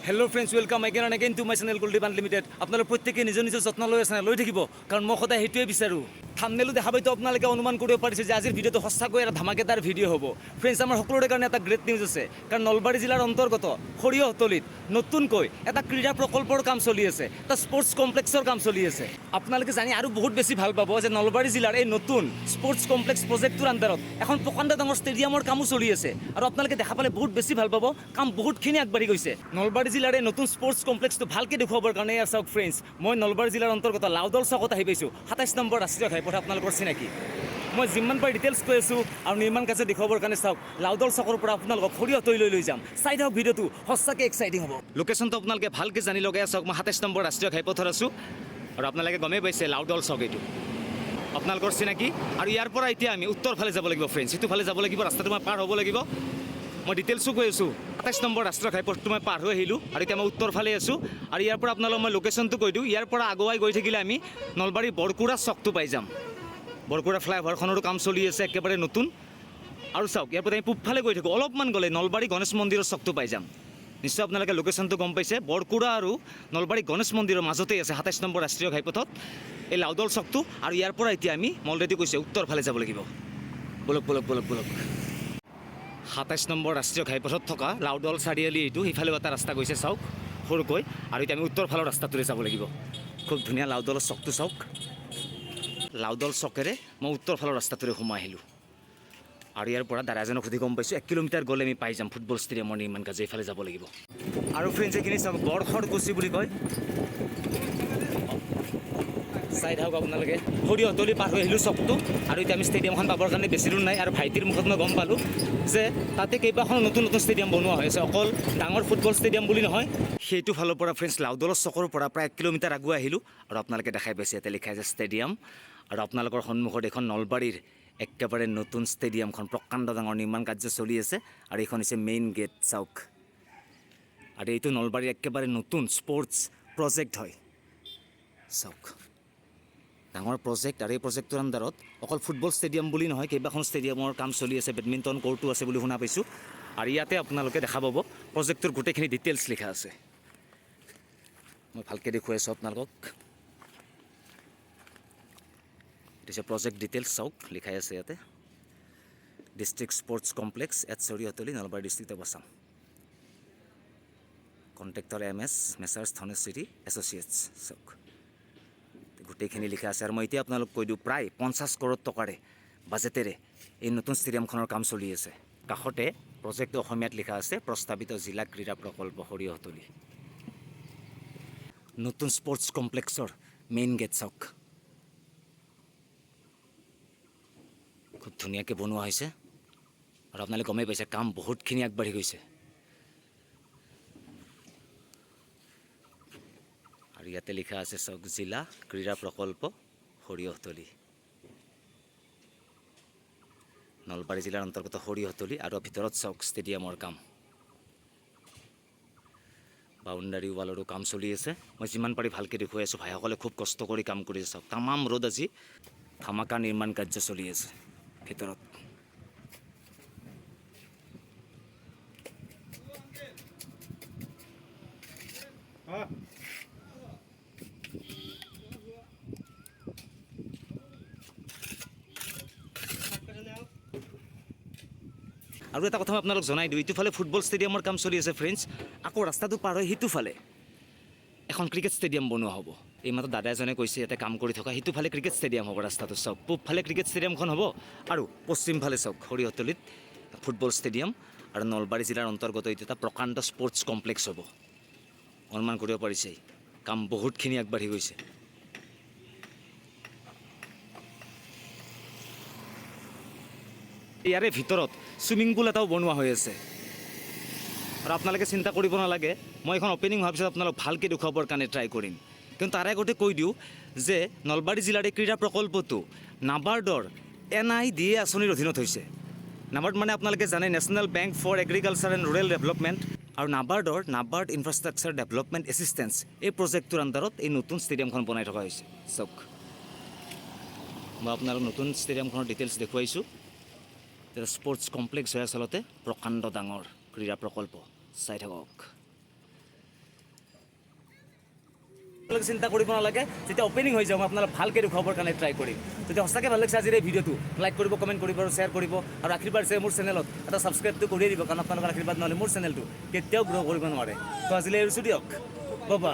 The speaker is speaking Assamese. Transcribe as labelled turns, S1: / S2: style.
S1: Hello friends, welcome again and again to my channel Kuldeep Unlimited. আপোনালোক প্ৰত্যেকে নিজৰ নিজৰ যত্ন লৈ আছে, লৈ থাকিব, কাৰণ মই সদায় সেইটোৱে বিচাৰোঁ। থামনেলো দেখা পাইতো আপোনালোকে অনুমান কৰিব পাৰিছে যে আজিৰ ভিডিঅ'টো সঁচাকৈ এটা ধামাকেদাৰ ভিডিঅ' হ'ব। ফ্ৰেণ্ডছ, আমাৰ সকলোৰে কাৰণে এটা গ্ৰেট নিউজ আছে, কাৰণ নলবাৰী জিলাৰ অন্তৰ্গত সৰিয়হতলিত নতুনকৈ এটা ক্ৰীড়া প্ৰকল্পৰ কাম চলি আছে, এটা স্পৰ্টছ কমপ্লেক্সৰ কাম চলি আছে। আপোনালোকে জানি আৰু বহুত বেছি ভাল পাব যে নলবাৰী জিলাৰ এই নতুন স্পৰ্টছ কমপ্লেক্স প্ৰজেক্টটোৰ আণ্ডাৰত এখন প্ৰকাণ্ড ডাঙৰ ষ্টেডিয়ামৰ কামো চলি আছে আৰু আপোনালোকে দেখা পালে বহুত বেছি ভাল পাব, কাম বহুতখিনি আগবাঢ়ি গৈছে। নলবাৰী জিলাৰ এই নতুন স্পৰ্টছ কমপ্লেক্সটো ভালকৈ দেখুৱাবৰ কাৰণে এয়া চাওক ফ্ৰেণ্ডছ, মই নলবাৰী জিলাৰ অন্তৰ্গত লাউদল চকত আহি পাইছোঁ। 27 নম্বৰ ৰাষ্ট্ৰীয় ঘাইপথ আপোনালোকৰ চিনাকি। মই যিমান পাৰি ডিটেইলছ কৈ আছোঁ আৰু নিৰ্মাণ কাৰ্য দেখুৱাবৰ কাৰণে চাওক, লাউদল চকৰ পৰা আপোনালোকক সৰিয়হতলিলৈ লৈ যাম। চাই থাকক ভিডিঅ'টো, সঁচাকৈ এক্সাইটিং হ'ব। লোকেশ্যনটো আপোনালোকে ভালকৈ জানি লগাই চাওক, মই 27 নম্বৰ ৰাষ্ট্ৰীয় ঘাইপথত আছোঁ আৰু আপোনালোকে গমেই পাইছে, লাউদল চক এইটো আপোনালোকৰ চিনাকি। আৰু ইয়াৰ পৰা এতিয়া আমি উত্তৰ ফালে যাব লাগিব ফ্ৰেণ্ডছ, সিটো ফালে যাব লাগিব, ৰাস্তাটো মই পাৰ হ'ব লাগিব। মই ডিটেইলছো কৈ আছোঁ। 27 নম্বৰ ৰাষ্ট্ৰীয় ঘাইপথটো মই পাৰ হৈ আহিলোঁ আৰু এতিয়া মই উত্তৰ ফালে আছোঁ। আৰু ইয়াৰ পৰা আপোনালোক মই লোকেশ্যনটো কৈ দিওঁ। ইয়াৰ পৰা আগুৱাই গৈ থাকিলে আমি নলবাৰীৰ বৰকুৰা চকটো পাই যাম। বৰকুৰা ফ্লাইঅভাৰখনৰো কাম চলি আছে একেবাৰে নতুন। আৰু চাওক, ইয়াৰ পৰা আমি পূবফালে গৈ থাকোঁ, অলপমান গ'লে নলবাৰী গণেশ মন্দিৰৰ চকটো পাই যাম। নিশ্চয় আপোনালোকে লোকেশ্যনটো গম পাইছে, বৰকুৰা আৰু নলবাৰী গণেশ মন্দিৰৰ মাজতেই আছে 27 নম্বৰ ৰাষ্ট্ৰীয় ঘাইপথত এই লাউদল চকটো। আৰু ইয়াৰ পৰা এতিয়া আমি অলৰেডি কৈছে, উত্তৰ ফালে যাব লাগিব। ব'লক, ব'লক, ব'লক, ব'লক। 27 নম্বৰ ৰাষ্ট্ৰীয় ঘাইপথত থকা লাউদল চাৰিআলি এইটো। সিফালেও এটা ৰাস্তা গৈছে চাওক সৰুকৈ। আৰু এতিয়া আমি উত্তৰ ফালৰ ৰাস্তাটোৰে যাব লাগিব। খুব ধুনীয়া লাউদলৰ চকটো চাওক। লাউদল চকেৰে মই উত্তৰ ফালৰ ৰাস্তাটোৰে সোমাই আহিলোঁ আৰু ইয়াৰ পৰা দাদা এজনক সুধি গম পাইছোঁ, 1 কিলোমিটাৰ গ'লে আমি পাই যাম ফুটবল ষ্টেডিয়ামৰ নিৰ্মাণ কাৰ্য। এইফালে যাব লাগিব। আৰু ফ্ৰেণ্ডছ, এইখিনি চাওক, বৰখৰকুচি বুলি কয়। চাই থাকক আপোনালোকে। সৰিয়হতলি পাৰ হৈ আহিলোঁ চকটো আৰু এতিয়া আমি ষ্টেডিয়ামখন পাবৰ কাৰণে বেছি দূৰ নাই। আৰু ভাইটিৰ মুখত মই গম পালোঁ যে তাতে কেইবাখনো নতুন নতুন ষ্টেডিয়াম বনোৱা হৈছে, অকল ডাঙৰ ফুটবল ষ্টেডিয়াম বুলি নহয়। সেইটো ফালৰ পৰা ফ্ৰেণ্ডছ, লাউদলৰ চকৰ পৰা প্ৰায় 1 কিলোমিটাৰ আগুৱাই আহিলোঁ আৰু আপোনালোকে দেখাই পাইছে, ইয়াতে লিখা আছে ষ্টেডিয়াম। আৰু আপোনালোকৰ সন্মুখত এইখন নলবাৰীৰ একেবাৰে নতুন ষ্টেডিয়ামখন, প্ৰকাণ্ড ডাঙৰ নিৰ্মাণ কাৰ্য চলি আছে। আৰু এইখন হৈছে মেইন গেট চাওক। আৰু এইটো নলবাৰীৰ একেবাৰে নতুন স্পৰ্টছ প্ৰজেক্ট হয়। চাওক, ডাঙৰ প্ৰজেক্ট। আৰু এই প্ৰজেক্টটোৰ আণ্ডাৰত অকল ফুটবল ষ্টেডিয়াম বুলি নহয়, কেইবাখন ষ্টেডিয়ামৰ কাম চলি আছে। বেডমিণ্টন কোৰ্টো আছে বুলি শুনা পাইছোঁ। আৰু ইয়াতে আপোনালোকে দেখা পাব, প্ৰজেক্টটোৰ গোটেইখিনি ডিটেইলছ লিখা আছে। মই ভালকৈ দেখুৱাই আছোঁ আপোনালোকক। এইটো হৈছে প্ৰজেক্ট ডিটেইলছ, চাওক, লিখাই আছে ইয়াতে, District Sports Complex at Sariyahatali, Nalbari district of Assam, contractor M/S Messrs Dhanashree Associates. চাওক, গোটেইখিনি লিখা আছে। আৰু মই এতিয়া আপোনালোক কৈ দিওঁ, প্ৰায় 50 কৰোৰ টকাৰে বাজেটেৰে এই নতুন ষ্টেডিয়ামখনৰ কাম চলি আছে। কাষতে প্ৰজেক্টটো অসমীয়াত লিখা আছে, প্ৰস্তাৱিত জিলা ক্ৰীড়া প্ৰকল্প সৰিয়হতলি। নতুন স্পৰ্টছ কমপ্লেক্সৰ মেইন গেট চাওক, খুব ধুনীয়াকৈ বনোৱা হৈছে। আৰু আপোনালোকে গমেই পাইছে, কাম বহুতখিনি আগবাঢ়ি গৈছে। আৰু ইয়াতে লিখা আছে চাওক, জিলা ক্ৰীড়া প্ৰকল্প সৰিয়হতলি, নলবাৰী জিলাৰ অন্তৰ্গত সৰিয়হতলি। আৰু ভিতৰত চাওক, ষ্টেডিয়ামৰ কাম, বাউণ্ডাৰী ৱালৰো কাম চলি আছে। মই যিমান পাৰি ভালকৈ দেখুৱাই আছোঁ। ভাইসকলে খুব কষ্ট কৰি কাম কৰি আছে। চাওক, তামাম ৰ'দ আজি, ধামাকা নিৰ্মাণ কাৰ্য চলি আছে ভিতৰত। আৰু এটা কথা মই আপোনালোক জনাই দিওঁ, ইটোফালে ফুটবল ষ্টেডিয়ামৰ কাম চলি আছে ফ্ৰেণ্ডছ। আকৌ ৰাস্তাটো পাৰ হৈ সিটোফালে এখন ক্ৰিকেট ষ্টেডিয়াম বনোৱা হ'ব। এইমাত্ৰ দাদা এজনে কৈছে ইয়াতে কাম কৰি থকা, সিটোফালে ক্ৰিকেট ষ্টেডিয়াম হ'ব। ৰাস্তাটো চাওক, পূবফালে ক্ৰিকেট ষ্টেডিয়ামখন হ'ব আৰু পশ্চিমফালে চাওক, সৰিয়হতলিত ফুটবল ষ্টেডিয়াম। আৰু নলবাৰী জিলাৰ অন্তৰ্গত এইটো এটা প্ৰকাণ্ড স্পৰ্টছ কমপ্লেক্স হ'ব। অনুমান কৰিব পাৰিছে, কাম বহুতখিনি আগবাঢ়ি গৈছে। ইয়াৰে ভিতৰত চুইমিং পুল এটাও বনোৱা হৈ আছে। আৰু আপোনালোকে চিন্তা কৰিব নালাগে, মই এইখন অ'পেনিং হোৱাৰ পিছত আপোনালোক ভালকৈ দেখুৱাবৰ কাৰণে ট্ৰাই কৰিম। কিন্তু তাৰে আগতে কৈ দিওঁ যে নলবাৰী জিলাৰ এই ক্ৰীড়া প্ৰকল্পটো নাবাৰ্ডৰ এনআইডিএ আঁচনিৰ অধীনত হৈছে। নাবাৰ্ড মানে আপোনালোকে জানে, National Bank for Agriculture and Rural Development। আৰু নাবাৰ্ডৰ নাবাৰ্ড ইনফ্ৰাষ্ট্ৰাকচাৰ ডেভেলপমেণ্ট এছিষ্টেঞ্চ এই প্ৰজেক্টটোৰ আণ্ডাৰত এই নতুন ষ্টেডিয়ামখন বনাই থকা হৈছে। চাওক, মই আপোনালোক নতুন ষ্টেডিয়ামখনৰ ডিটেইলছ দেখুৱাইছোঁ। এটা স্পৰ্টছ কমপ্লেক্স হয় আচলতে, প্ৰকাণ্ড ডাঙৰ ক্ৰীড়া প্ৰকল্প। চাই থাকক। আপোনালোকে চিন্তা কৰিব নালাগে। যেতিয়া অ'পেনিং হৈ যাব, মই আপোনালোক ভালকৈ দেখুৱাবৰ কাৰণে ট্ৰাই কৰিম। যদি সঁচাকৈ ভাল লাগিছে আজিৰ এই ভিডিঅ'টো, লাইক কৰিব, কমেণ্ট কৰিব আৰু শ্বেয়াৰ কৰিব। আৰু আশীৰ্বাদ আছে মোৰ চেনেলত এটা ছাবস্ক্ৰাইবটো কৰিয়ে দিব, কাৰণ আপোনালোকৰ আশীৰ্বাদ নহ'লে মোৰ চেনেলটো কেতিয়াও গ্ৰ' কৰিব নোৱাৰে। তো আজিলৈ এৰিছোঁ দিয়ক, বাবা।